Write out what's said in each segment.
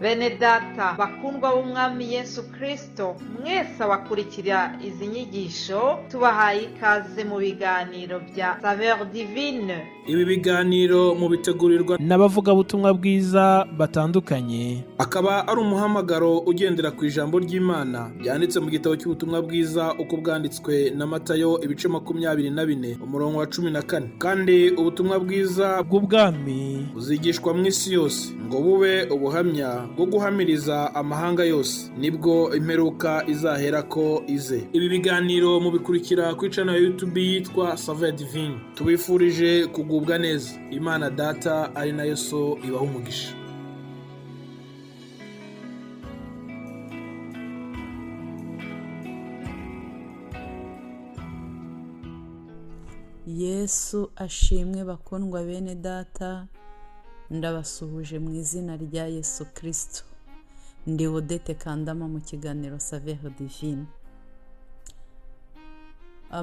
Bene data bakundwa b'Umwami Yesu Kristo, mwese abakurikira izi nyigisho, tubahaye ikaze mu biganiro bya Saveur Divine. Ibi biganiro mubitegurirwa n'abavugabutumwa bwiza batandukanye, akaba ari umuhamagaro ugendera ku ijambo ry'Imana ryanditse mu gitabo cy'ubutumwa bwiza uko bwanditswe na Matayo, ibice 24, umurongo wa 14. Kandi ubutumwa bwiza bw'ubwami buzigishwa mu isi yose ngo bube ubuhamya bwo guhamiriza amahanga yose, nibwo imperuka izaherako ize. Ibi biganiro mubikurikira kuri channel ya YouTube yitwa Saveur Divine. Tubifurije kugubwa neza. Imana Data ari nayo So ibaha umugisha. Yesu ashimwe. Bakundwa bene data, ndabasuhuje mu izina rya Yesu Kirisito. Ndi Odette Kandama mu kiganiro Saveur Divine.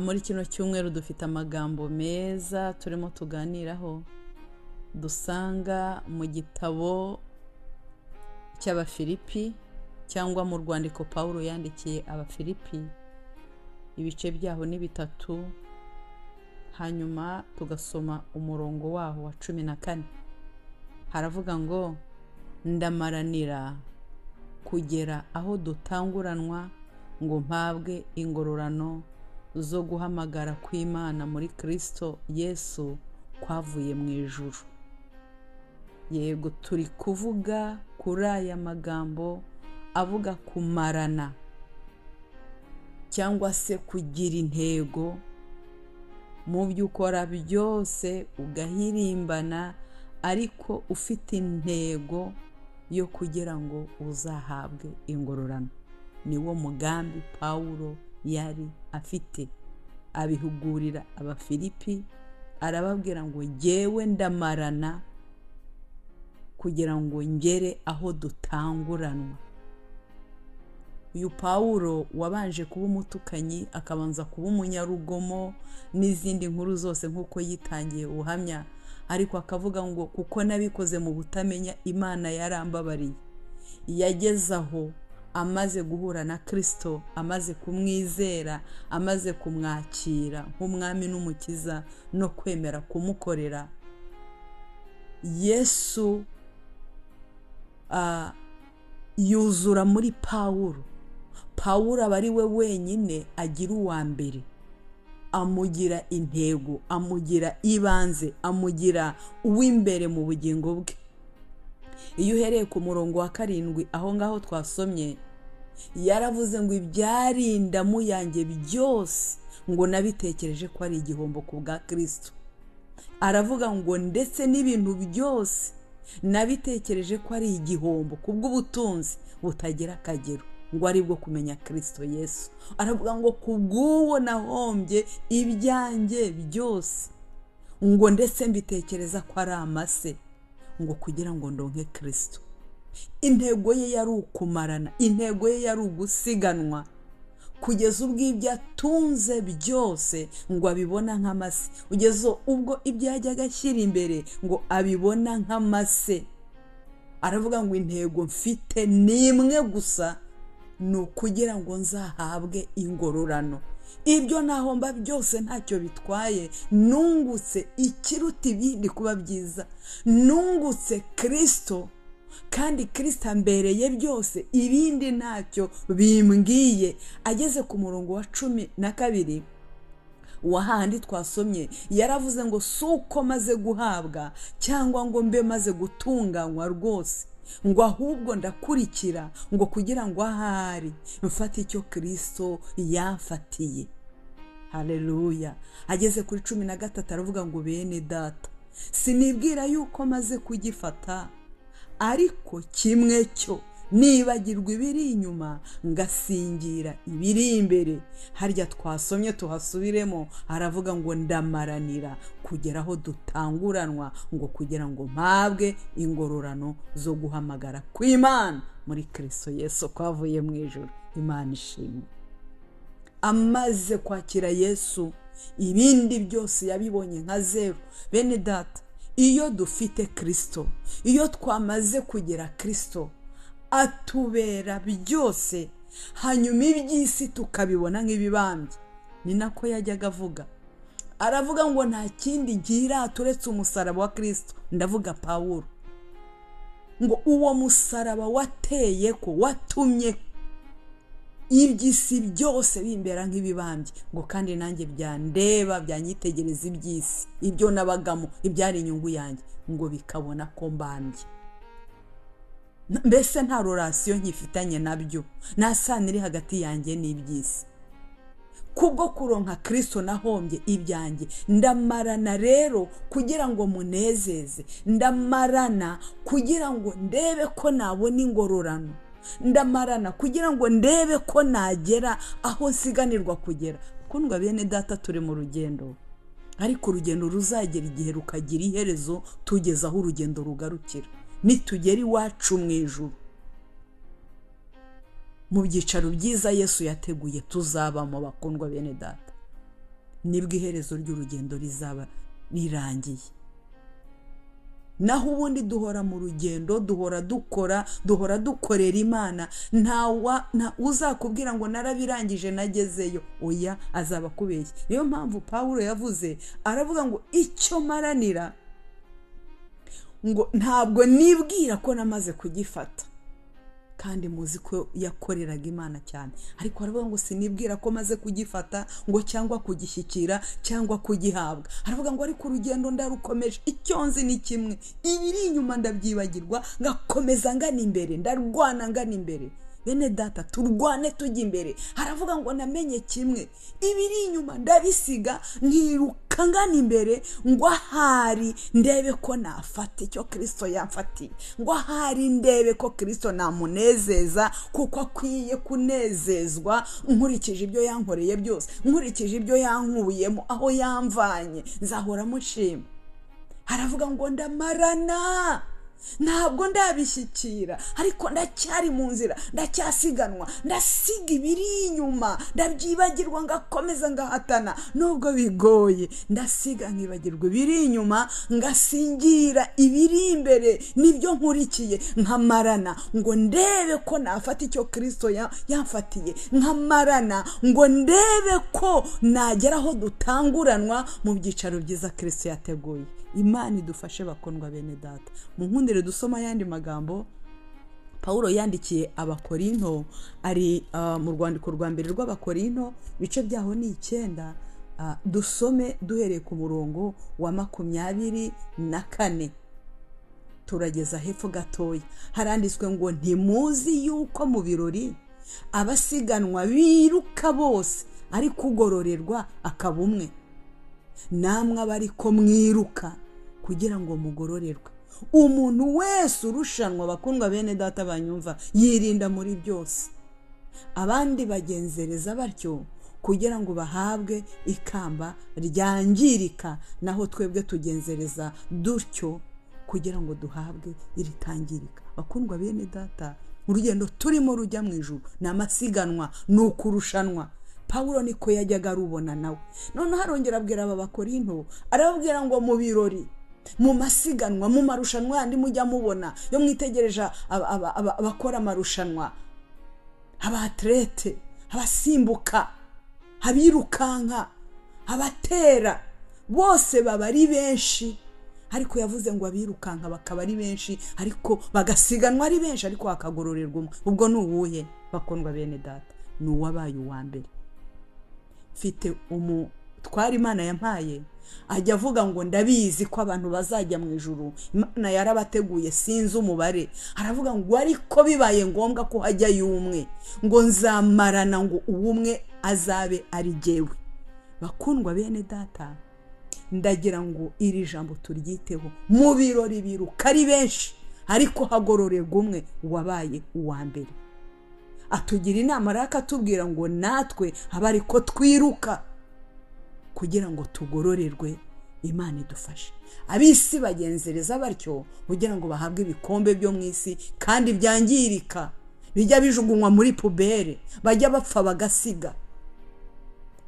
Muri kino cyumweru dufite amagambo meza turimo tuganiraho, dusanga mu gitabo cy'Abafilipi cyangwa mu rwandiko Pawulo yandikiye Abafilipi, ibice byaho ni bitatu, hanyuma tugasoma umurongo waho wa 14. Haravuga ngo: "Ndamaranira kugera aho dutanguranwa ngo mpabwe ingororano zo guhamagara kw'Imana muri Kristo Yesu kwavuye mu ijuru." Yego, turi kuvuga kuri aya magambo avuga kumarana cyangwa se kugira intego mu byo ukora byose, ugahirimbana ariko ufite intego yo kugira ngo uzahabwe ingororano. Niwo mugambi Pawulo yari afite, abihugurira Abafilipi, arababwira ngo: "Jyewe ndamarana kugira ngo ngere aho dutanguranwa." Uyu Pawulo wabanje kuba umutukanyi, akabanza kuba umunyarugomo n'izindi nkuru zose nk'uko yitangiye ubuhamya, ariko akavuga ngo: "Kuko nabikoze mu butamenya, Imana yarambabariye." Yageze aho amaze guhura na Kirisito, amaze kumwizera, amaze kumwakira nk'umwami n'umukiza no kwemera kumukorera, Yesu yuzura muri Pawulo. Pawulo aba ari we wenyine agira uwa mbere, amugira intego, amugira ibanze, amugira uw'imbere mu bugingo bwe. Iyo uhereye ku murongo wa 7 aho ngaho twasomye, yaravuze ngo: "Ibyari indamu yanjye byose ngo nabitekereje ko ari igihombo ku bwa Kirisito." Aravuga ngo: "Ndetse n'ibintu byose nabitekereje ko ari igihombo ku bw'ubutunzi butagira akagero, ngo ari bwo kumenya Kirisito Yesu." Aravuga ngo: "Ku bw'uwo nahombye ibyanjye byose, ngo ndetse mbitekereza ko ari amase, ngo kugira ngo ndonke Kirisito." Intego ye yari ukumarana, intego ye yari ugusiganwa kugeza ubwo ibyo atunze byose ngo abibona nk'amase, kugeza ubwo ibyo yajyaga ashyira imbere ngo abibona nk'amase. Aravuga ngo: "Intego mfite ni imwe gusa, ni ukugira ngo nzahabwe ingororano. Ibyo nahomba byose ntacyo bitwaye, nungutse ikiruta ibindi kuba byiza, nungutse Kirisito, kandi Kirisito ambereye byose, ibindi ntacyo bimbwiye." Ageze ku murongo wa 12 wa handi twasomye, yaravuze ngo: "Si uko maze guhabwa cyangwa ngo mbe maze gutunganywa rwose, ngo ahubwo ndakurikira ngo kugira ngo ahari mfate icyo Kirisito yamfatiye." Haleluya. Ageze kuri 13 aravuga ngo: "Bene data, sinibwira yuko maze kugifata, ariko kimwe cyo nibagirwa ibiri inyuma ngasingira ibiri imbere." Harya twasomye tuhasubiremo, aravuga ngo: "Ndamaranira kugera aho dutanguranwa ngo kugira ngo mpabwe ingororano zo guhamagara kw'Imana muri Kirisito Yesu kwavuye mu ijuru." Imana ishimwe. Amaze kwakira Yesu, ibindi byose yabibonye nka zeru. Bene data, iyo dufite Kirisito, iyo twamaze kugera Kirisito, Atubera byose, hanyuma iby'isi tukabibona nk'ibibambye. Ni nako yajyaga avuga, aravuga ngo nta kindi ngira uretse umusaraba wa Kirisito. Ndavuga Pawulo, ngo uwo musaraba wateye ko watumye iby'isi byose bimbera nk'ibibambye, ngo kandi nanjye byandeba byanyitegereza iby'isi, ibyo nabagamo, ibyari inyungu yanjye, ngo bikabona ko mbambye. Mbese nta relation nkifitanye nabyo, nta sano iri hagati yanjye n'iby'isi. Kubwo kuronka Kirisito nahombye ibyanjye. Ndamarana rero kugira ngo munezeze, ndamarana kugira ngo ndebe ko nabona ingororano, ndamarana kugira ngo ndebe ko nagera aho nsiganirwa kugera. Kundwa bene data, turi mu rugendo, ariko urugendo ruzagera igihe rukagira iherezo, tugeze aho urugendo rugarukira, nitugera iwacu mu ijuru, mu byicaro byiza Yesu yateguye tuzabamo. Bakundwa bene data, nibwo iherezo ry'urugendo rizaba rirangiye. Naho ubundi duhora mu rugendo, duhora dukora, duhora dukorera Imana. Nta uzakubwira ngo narabirangije nagezeyo, oya, azaba akubeshya. Niyo mpamvu Pawulo yavuze, aravuga ngo icyo maranira ngo ntabwo nibwira ko namaze kugifata. Kandi muzi ko yakoreraga Imana cyane, ariko aravuga ngo sinibwira ko maze kugifata, ngo cyangwa kugishyikira cyangwa kugihabwa. Aravuga ngo ariko urugendo ndarukomeje, icyo nzi ni kimwe, ibiri inyuma ndabyibagirwa, ngakomeza ngana imbere, ndarwana ngana imbere. Bene data, turwane tujya imbere. Aravuga ngo namenye kimwe, ibiri inyuma ndabisiga, nkiruka ngana imbere, ngo ahari ndebe ko nafata icyo Kirisito yamfatiye, ngo ahari ndebe ko Kirisito namunezeza, kuko akwiye kunezezwa nkurikije ibyo yankoreye byose, nkurikije ibyo yankuyemo, aho yamvanye, nzahora mushima. Aravuga ngo ndamarana, ntabwo ndabishyikira, ariko ndacyari mu nzira, ndacyasiganwa, ndasiga ibiri inyuma, ndabyibagirwa, ngakomeza ngahatana nubwo bigoye. Ndasiga nkibagirwa ibiri inyuma, ngasingira ibiri imbere, nibyo nkurikiye, nkamarana ngo ndebe ko nafata icyo Kirisito yamfatiye, nkamarana ngo ndebe ko nagera aho dutanguranwa mu byicaro byiza Kirisito yateguye. Imana idufashe bakundwa bene data. Mu nkundire dusoma ayandi magambo Pawulo yandikiye Abakorinto, ari mu rwandiko rwa mbere rw'Abakorinto, ibice byaho ni 9, dusome duhereye ku murongo wa 24 turageza hepfo gatoya. Haranditswe ngo ntimuzi yuko mu birori abasiganwa biruka bose, ariko ugororerwa akaba umwe? Namwe aba ariko mwiruka kugira ngo mugororerwe. Umuntu wese urushanwa, bakundwa bene data banyumva, yirinda muri byose. Abandi bagenzereza batyo kugira ngo bahabwe ikamba ryangirika, naho twebwe tugenzereza dutyo kugira ngo duhabwe iritangirika. Bakundwa bene data, urugendo turimo rujya mu ijuru ni amasiganwa, ni ukurushanwa. Pawulo niko yajyaga arubona nawe. Noneho arongera abwira aba Bakorinto, arababwira ngo mu birori, mu masiganwa, mu marushanwa yandi mujya mubona, yo mwitegereje abakora amarushanwa, abaterete, abasimbuka, abirukanka, abatera, bose baba ari benshi. Ariko yavuze ngo abirukanka bakaba ari benshi, ariko bagasiganwa ari benshi, ariko hakagororerwa umwe. Ubwo ni uwuhe bakundwa bene data? Ni uwabaye uwa mbere. Mfite umutware Imana yampaye, ajya avuga ngo ndabizi ko abantu bazajya mu ijuru, Imana yarabateguye, sinzi umubare. Aravuga ngo ariko bibaye ngombwa ko hajyayo umwe, ngo nzamarana ngo uwumwe azabe ari jyewe. Bakundwa bene data, ndagira ngo iri jambo turyiteho. Mu birori biruka ari benshi, ariko hagororerwa umwe wabaye uwa mbere. Atugira inama rero, akatubwira ngo natwe aba ariko twiruka kugira ngo tugororerwe. Imana idufashe. Ab'isi bagenzereza batyo kugira ngo bahabwe ibikombe byo mu isi kandi byangirika, bijya bijugunywa muri pubere, bajya bapfa bagasiga.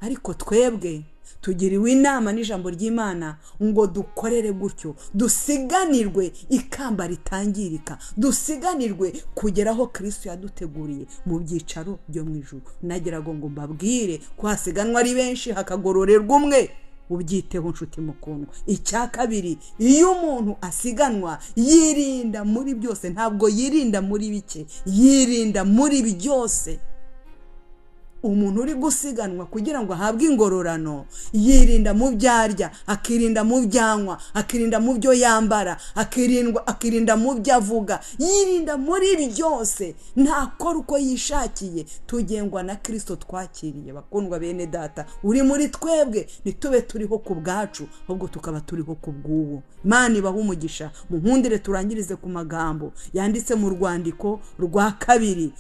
Ariko twebwe Tugiriwe inama n'ijambo ry'Imana ngo dukorere gutyo, dusiganirwe ikamba ritangirika, dusiganirwe kugera aho Kristo yaduteguriye mu byicaro byo mu ijuru. Nageraga ngo mbabwire ko hasiganwa ari benshi hakagororerwa umwe. Ubyiteho nshuti mukundwa. Icya kabiri, iyo umuntu asiganwa yirinda muri byose, ntabwo yirinda muri bike, yirinda muri byose. Umuntu uri gusiganwa kugira ngo ahabwe ingororano yirinda mu byo arya, akirinda mu byo anywa, akirinda mu byo yambara, akirinda mu byo avuga, yirinda muri byose, ntakora uko yishakiye. Tugengwa na Kristo twakiriye. Bakundwa bene data, uri muri twebwe, ntitube turiho ku bwacu, ahubwo tukaba turiho ku bw'uwo. Imana ibahe umugisha. Munkundire turangirize ku magambo yanditse mu rwandiko rwa kabiri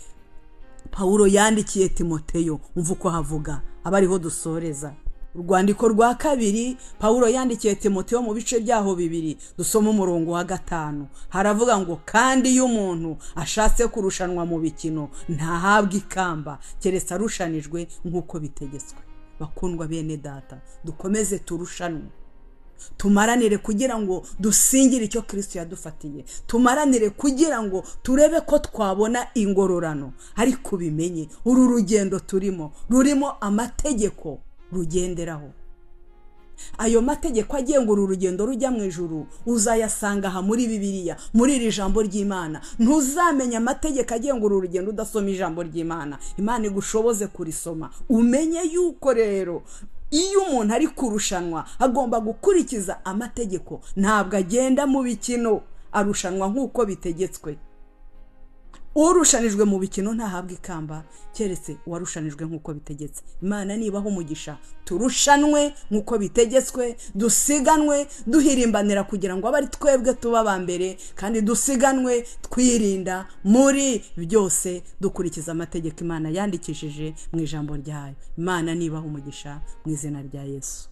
Pawulo yandikiye Timoteyo. Umva uko havuga, aba ariho dusoreza. Urwandiko rwa kabiri Pawulo yandikiye Timoteyo, mu bice byaho bibiri, dusoma umurongo wa 5, haravuga ngo: kandi iyo umuntu ashatse kurushanwa mu bikino ntahabwa ikamba keretse arushanijwe nk'uko bitegetswe. Bakundwa bene data, dukomeze turushanwe, tumaranire kugira ngo dusingire icyo Kristo yadufatiye, tumaranire kugira ngo turebe ko twabona ingororano. Ariko ubimenye, uru rugendo turimo rurimo amategeko rugenderaho. Ayo mategeko agenga uru rugendo rujya mu ijuru uzayasanga aha muri Bibiliya, muri iri jambo ry'Imana. Ntuzamenya amategeko agenga uru rugendo udasoma ijambo ry'Imana. Imana igushoboze kurisoma, umenye yuko rero iyo umuntu ari kurushanwa agomba gukurikiza amategeko. Ntabwo agenda mu bikino, arushanwa nk'uko bitegetswe. Urushanijwe mu bikino ntahabwa ikamba keretse uwarushanijwe nk'uko bitegetse. Imana nibaho umugisha, turushanwe nk'uko bitegetswe, dusiganwe duhirimbanira kugira ngo abe ari twebwe tuba aba mbere, kandi dusiganwe twirinda muri byose, dukurikiza amategeko Imana yandikishije mu ijambo ryayo. Imana nibaho umugisha mu izina rya Yesu.